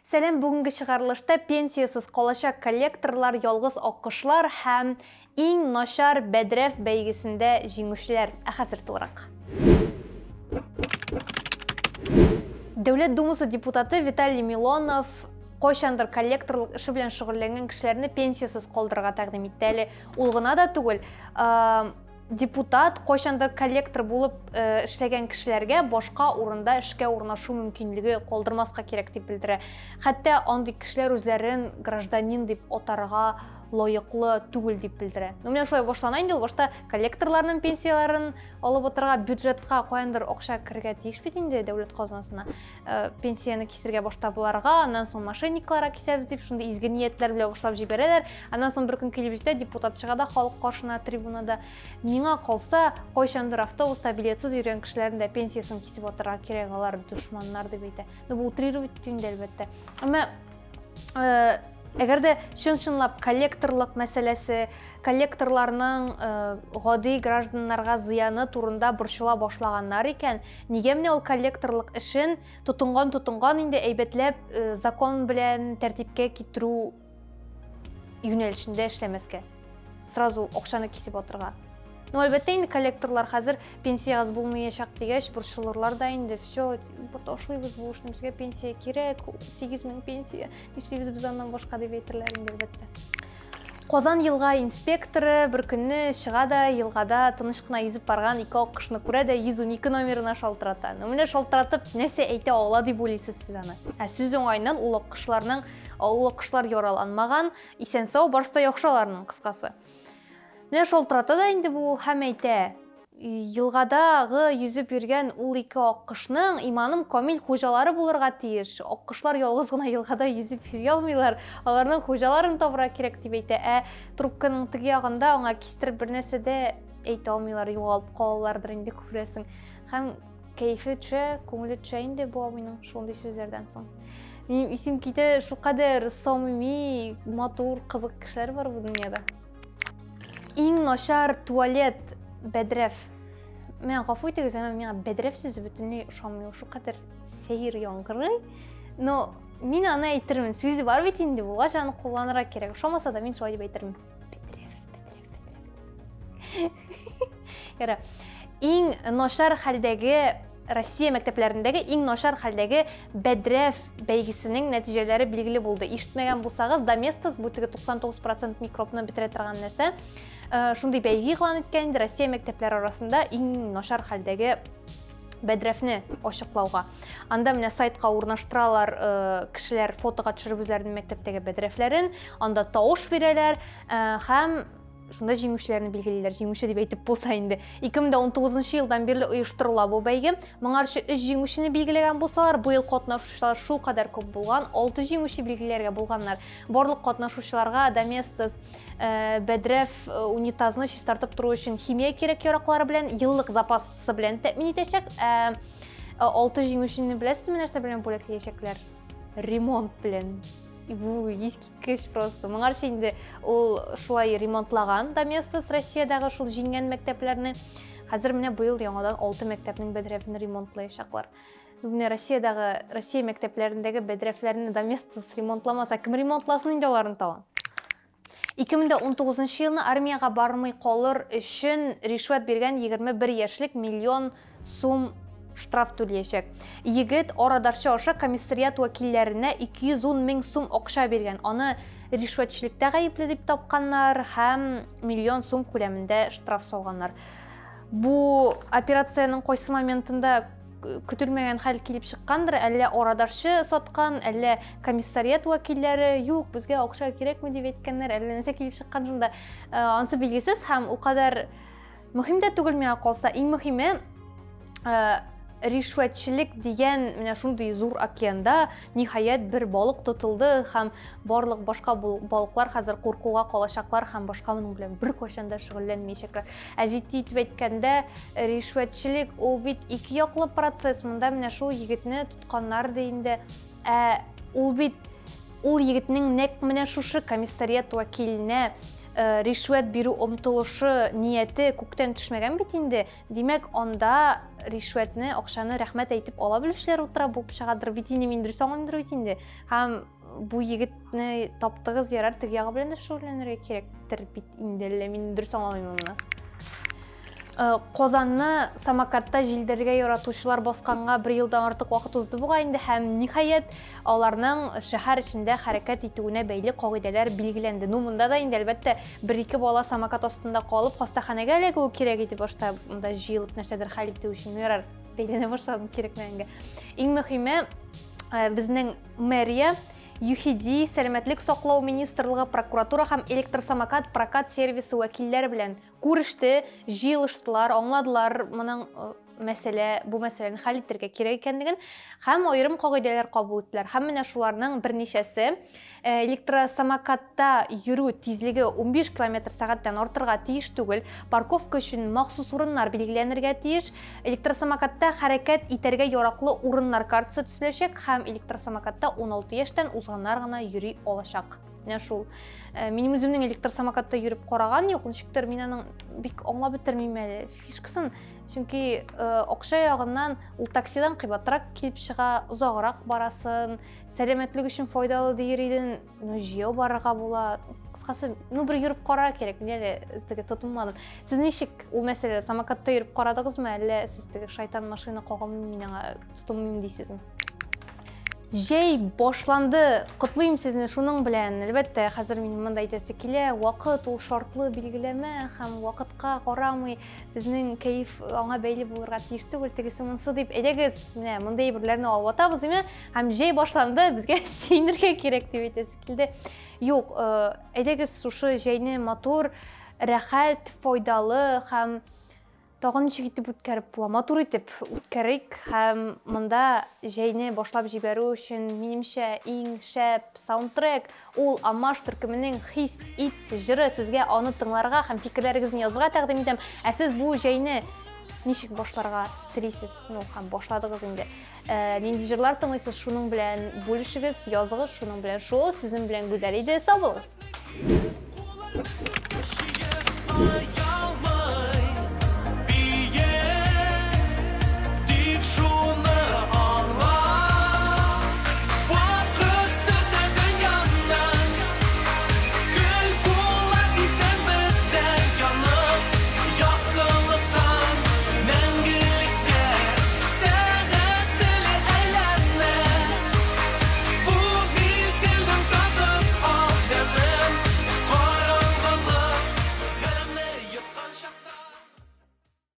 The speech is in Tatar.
Сәлам, бүгенге чыгарылышта пенсиясез калачак коллекторлар, ялгыз аккошлар һәм иң начар бәдрәф бәйгесендә җиңүчеләр. Ә хәзер тулырак. Дәүләт Думасы депутаты Виталий Милонов кайчандыр коллекторлык эше белән шөгыльләнгән кешеләрне пенсиясез калдырырга тәкъдим итте. Әле ул гына да түгел, депутат кайчандыр коллектор булып э, эшләгән кешеләргә башка урында эшкә урнашу мөмкинлеге калдырмаска кирәк дип белдерә. Хәтта андый кешеләр үзләрен гражданин дип атарга лаеклы түгел дип белдерә. Ну, менә шулай башлана инде ул. Башта коллекторларның пенсияләрен алып утырырга, бюджетка каяндыр акча керергә тиеш бит инде дәүләт казнасына. Э, пенсияне кисергә башта боларга, аннан соң мошенникларга кисәбез дип, шундый изге ниятләр белән башлап җибәрәләр. Аннан соң бер көн килеп җитә, депутат чыга да халык каршына трибунада. Миңа калса, кайчандыр автобуста билетсыз йөргән кешеләрнең дә пенсиясен кисеп атарга кирәк, алар дошманнар дип әйтә. Ну, бу утрировать итү инде, әлбәттә. Әмма э, әгәр дә чын-чынлап коллекторлык мәсьәләсе, коллекторларның э, гади гражданнарга зыяны турында борчыла башлаганнар икән, нигә менә ул коллекторлык эшен тотынган тотынган инде әйбәтләп э, закон белән тәртипкә китерү юнәлешендә эшләмәскә? Сразу акчаны кисеп атырга. Ну, әлбәттә инде коллекторлар хәзер пенсиягез булмаячак дигәч, борчылырлар да инде. Все, ташлыйбыз бу эшне, безгә пенсия кирәк, 8000 пенсия, нишлибез без аннан башка дип әйтерләр инде, әлбәттә. Казан елга инспекторы бер көнне чыга да елгада тыныч кына йөзеп барган ике аккошны күрә дә 112 номерына шалтырата. Ну, менә шалтыратып нәрсә әйтә ала дип уйлыйсыз сез аны? Ә сүз уңаеннан ул аккошларның, ул аккошлар яраланмаган, Исән-сау, барысы да яхшы аларның, кыскасы. Менә шалтырата да инде бу һәм әйтә, елгадагы йөзеп йөргән ул ике аккошның, иманым камил, хуҗалары булырга тиеш. Аккошлар ялгыз гына елгада йөзеп йөри алмыйлар, аларның хуҗаларын табырга кирәк, дип әйтә. Ә трубканың теге ягында аңа кистереп бернәрсә дә әйтә алмыйлар, югалып калалардыр инде, күрәсең. Һәм Кәефе төшә, күңеле төшә инде бу абыйның шундый сүзләрдән соң. Минем исем китә, шулкадәр самими, матур, кызык кешеләр бар бу дөньяда. Иң начар туалет бәдрәф. Менә гафу итегез, әмма миңа бәдрәф сүзе бөтенләй ошамый. Ул шулкадәр сәер яңгырый. Но мин аны әйтермен. Сүзе бар бит инде, булгач аны кулланырга кирәк. Ошамаса да мин шулай дип әйтермен. Бәдрәф, бәдрәф, бәдрәф. Яра. Иң начар хәлдәге Россия мәктәпләрендәге иң начар хәлдәге бәдрәф бәйгесенең нәтиҗәләре билгеле булды. Ишетмәгән булсагыз, Доместос бу теге 99% микробны бетерә торган нәрсә. Э, шундый бәйге игълан иткән инде Россия мәктәпләре арасында иң начар хәлдәге бәдрәфне ачыклауга. Анда менә сайтка урнаштыралар э, кешеләр фотога төшереп үзләренең мәктәптәге бәдрәфләрен, анда тавыш бирәләр э, һәм шунда җиңүчеләрне билгелиләр. Җиңүче дип әйтеп булса инде. 2019 елдан бирле оештырыла бу бәйге. Моңарчы 3 җиңүчене билгеләгән булсалар, быел катнашучылар шулкадәр күп булган, 6 җиңүче билгеләргә булганнар. Барлык катнашучыларга Доместос, э, бәдрәф, э, унитазны чистартып тору өчен химия кирәк-яраклары белән еллык запасы белән тәэмин итәчәк. Ә 6 җиңүчене беләсезме нәрсә белән бүләкләячәкләр? Ремонт белән. Бу искиткеч просто. Моңарчы инде ул шулай ремонтлаган Доместос Россиядәге шул җиңгән мәктәпләрне. Хәзер менә быел яңадан 6 мәктәпнең бәдрәфен ремонтлаячаклар. Менә Россиядәге, Россия мәктәпләрендәге бәдрәфләрне Доместос ремонтламаса, кем ремонтласын инде аларны тагын? 2019 елны армиягә бармый калыр өчен ришвәт биргән 21 яшьлек миллион сум штраф түлиячәк. Егет арадарчы аша комиссариат вәкилләренә 210 мең сум акча биргән. Аны ришвәтчелектә гаепле дип тапканнар һәм миллион сум күләмендә штраф салганнар. Бу операциянең кайсы моментында көтелмәгән хәл килеп чыккандыр, әллә арадарчы саткан, әллә комиссариат вәкилләре, юк, безгә акча кирәкми дип әйткәннәр, әллә нәрсә килеп чыккан шунда. Э, анысы билгесез һәм ул кадәр мөһим дә түгел миңа калса. Иң мөһиме, э, ришвәтчелек дигән менә шундый зур океанда ниһаять бер балык тотылды һәм барлык башка балыклар хәзер куркуга калачаклар һәм башка моның белән беркайчан да шөгыльләнмәячәкләр. Ә җитди итеп әйткәндә, ришвәтчелек ул бит ике яклы процесс. Монда менә шул егетне тотканнар ди инде. Ә ул бит ул егетнең нәкъ менә шушы комиссариат вәкиленә э, ришвәт бирү омтылышы, нияте күктән төшмәгән бит инде. Димәк, анда ришвәтне, акчаны рәхмәт әйтеп ала белүчеләр утыра булып чыгадыр бит инде, мин дөрес аңлыймдыр бит инде. Һәм бу егетне таптыгыз, ярар, теге ягы белән дә шөгыльләнергә кирәктер бит инде, әллә мин дөрес аңламыйм моны. Э, Казанны самокатта җилдерергә яратучылар басканга бер елдан артык вакыт узды бугай инде һәм ниһаять аларның шәһәр эчендә хәрәкәт итүенә бәйле кагыйдәләр билгеләнде. Ну, монда да инде әлбәттә бер-ике бала самокат астында калып хастаханәгә эләгүе кирәк иде башта монда җыелып нәрсәдер хәл итү өчен. Ну, ярар, бәйләнә башладым кирәкмәгәнгә. Иң мөһиме, э, безнең мэрия ЮХИДИ, Сәламәтлек саклау министрлыгы, прокуратура һәм электросамокат прокат сервисы вәкилләре белән күреште, җыелыштылар, аңладылар моның э, мәсьәлә, бу мәсьәләне хәл итәргә кирәк икәнлеген һәм аерым кагыйдәләр кабул иттеләр. Һәм менә шуларның берничәсе э, электросамокатта йөрү тизлеге 15 км сәгатьтән артырга тиеш түгел, парковка өчен махсус урыннар билгеләнергә тиеш, электросамокатта хәрәкәт итәргә яраклы урыннар картасы төзеләчәк һәм электросамокатта 16 яшьтән узганнар гына йөри алачак. Менә шул. Э, минем үземнең электросамокатта йөреп караган юк, ничектер мин аның бик аңлап бетермим әле фишкасын. Чөнки э, акча ягыннан ул таксидан кыйбатрак килеп чыга, озаграк барасын, сәламәтлек өчен файдалы диер идең, ну җәяү барырга була. Кыскасы, ну бер йөреп карарга кирәк, мин әле теге тотынмадым. Сез ничек ул мәсьәләдә самокатта йөреп карадыгызмы, әллә сез теге шайтан машина кагылмый, мин аңа тотынмыйм дисезме? Җәй башланды. Котлыйм сезне шуның белән. Әлбәттә, хәзер мин монда әйтәсе килә, вакыт ул шартлы билгеләмә һәм вакытка карамый безнең кәеф аңа бәйле булырга тиеш түгел, тегесе монысы дип. Әйдәгез, менә мондый әйберләрне алып атабыз, димә. Һәм җәй башланды, безгә сөенергә кирәк дип әйтәсе килде. Юк, э, әйдәгез шушы җәйне матур, рәхәт, файдалы һәм Тагын ничек итеп үткәреп була? Матур итеп үткәрик һәм монда җәйне башлап җибәрү өчен, минемчә, иң шәп саундтрек ул Амаш төркеменең Хис ит җыры. Сезгә аны тыңларга һәм фикерләрегезне язырга тәкъдим итәм. Ә сез бу җәйне ничек башларга телисез? Ну, һәм башладыгыз инде. Ә, нинди җырлар тыңлыйсыз, шуның белән бүлешегез, языгыз, шуның белән шоу сезнең белән Гүзәл иде. Сау булыгыз!